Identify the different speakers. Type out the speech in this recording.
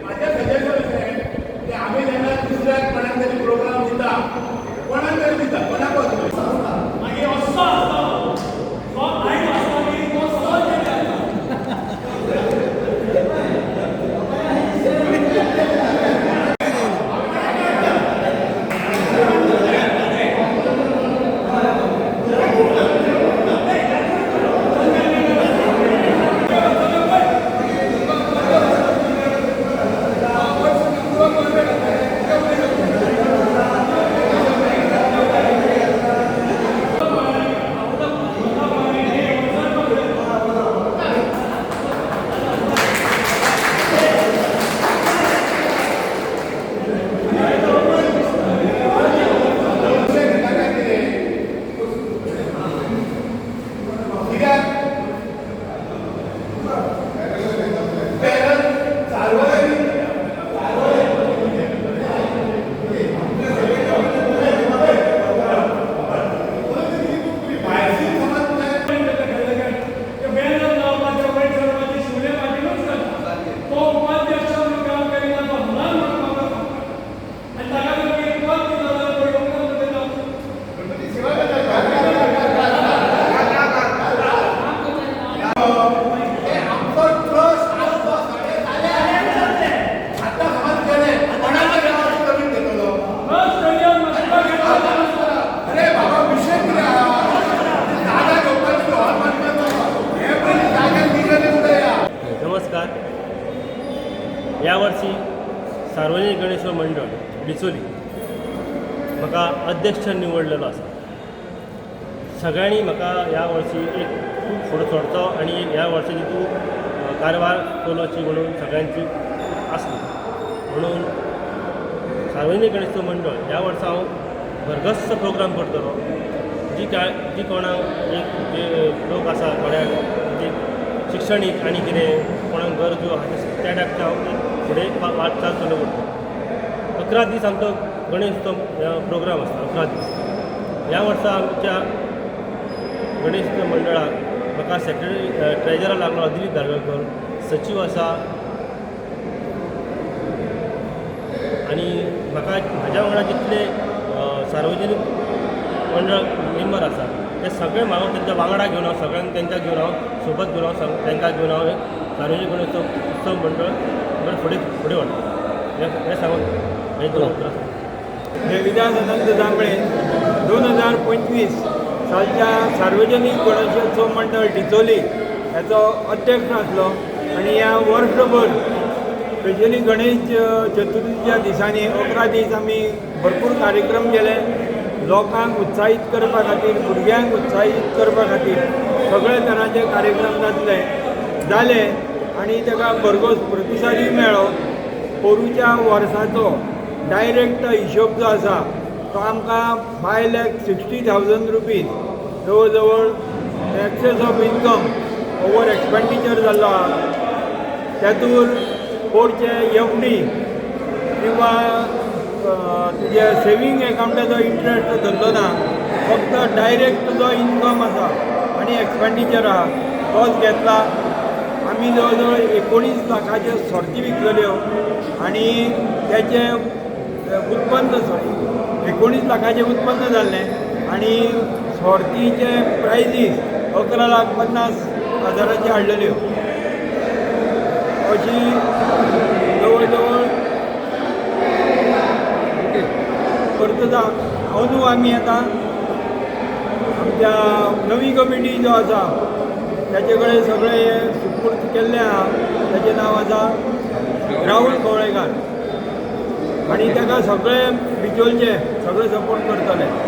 Speaker 1: माझ्या सजेशन अशें की आमी जेन्ना दुसऱ्याक कोणाक तरी प्रोग्राम दिता, कोणाक तरी दिता, कोणाक वचना.
Speaker 2: मागीर असो आसता जो आयज आसता न्ही तो सदांच येता.
Speaker 1: कित्याक सार्वजनीक
Speaker 2: बॅनर लावपाचें, वयर चडपाचें शिवले पाटीलूच करता. तो उपाध्यक्ष म्हणून काम करिना, तो हलाल म्हणून म्हाका सांगता आनी ताका जर एक पद दिलो जाल्यार तो योगदान दिता.
Speaker 1: आमचो ट्रस्ट आसलो, सगळें जालें. आतां समज गेलें, कोणाच्या नांवार जमीन घेतलो?
Speaker 2: बस स्टेडियम मशिदा घेतला.
Speaker 1: अरे बाबा, विशय कितें आहा? जागा घेवपाची, हॉल बांदपाचो, हे पयलीं जाग्यार निघाले उडया.
Speaker 3: नमस्कार. ह्या वर्सी सार्वजनिक गणेशोत्सव मंडळ डिचोली म्हाका अध्यक्ष निवडलेलो आसा. सगळ्यांनी म्हाका ह्या वर्सी एक खूब फुडें सरचो आनी ह्या वर्सा तितून कारभार चलोवची म्हणून सगळ्यांची आसली. म्हणून सार्वजनीक गणेशोत्सव मंडळ ह्या वर्सा हांव भरघोस प्रोग्राम करतलो. जी काय जी कोणाक एक जे लोक आसा, थोड्यांक जे शिक्षणीक आनी कितें कोणाक गरजो आहा, त्या टायपचे हांव एक फुडें वाटचाल चालू करतलो. 11 दीस आमचो गणेश उत्सव प्रोग्राम आसता, 11 दीस. ह्या वर्सा आमच्या गणेश मंडळाक म्हाका सेक्रेटरी ट्रेजरर लागलो दिलीप धारगळकर, सचीव आसा आनी म्हाका म्हाज्या वांगडा जितले सार्वजनीक मंडळ मेंबर आसा ते सगळे म्हाका तेंच्या वांगडा घेवन हांव सगळ्यांक तेंच्या घेवन हांव सोबत घेवन हांव तांकां घेवन हांव सार्वजनीक गणेश उत्सव मंडळ बरें फुडें फुडें व्हरतलो, हें हें सांगून हें दोन उतरां सांगता.
Speaker 4: देविदास अनंत जांभळे, 2025 सालच्या सार्वजनीक गणेशोत्सव मंडळ डिचोली ह्याचो अध्यक्ष आसलो आनी ह्या वर्सभर स्पेशली गणेश चतुर्थीच्या दिसांनी 11 दीस आमी भरपूर कार्यक्रम केले. लोकांक उत्साहीत करपा खातीर, भुरग्यांक उत्साहीत करपा खातीर सगळे तरांचे कार्यक्रम जातले जाले आनी ताका भरघोस प्रतिसादूय मेळ्ळो. पोरूच्या वर्साचो डायरेक्ट हिशोब जो आसा तो आमकां ₹5,60,000 जवळ जवळ excess of income over expenditure जाल्लो आहा. तातूंत पोरचे एफडी किंवा तुजे सेवींग एकावंटाचो इंट्रस्ट धरलो ना, फक्त डायरेक्ट जो इनकम आसा आनी एक्सपेंडिचर आहा तोच घेतला. आमी जवळ जवळ 19 लाखाच्यो सोर्ती विकलेल्यो आनी तेचें उत्पन्न, सॉरी, 19 लाखाचें उत्पन्न जाल्लें आनी सोर्तीचे प्रायजीस 11 लाख 50 हजाराचे हाडलेल्यो. अशी जवळ जवळ करता. अंदू आमी आतां आमच्या नवी कमिटी जो आसा ताचे कडेन सगळे सुपूर्द केल्लें आहा. ताचें नांव आसा राहुल कवळेकार आनी ताका सगळे बिचोलचे सगळे सपोर्ट करतले.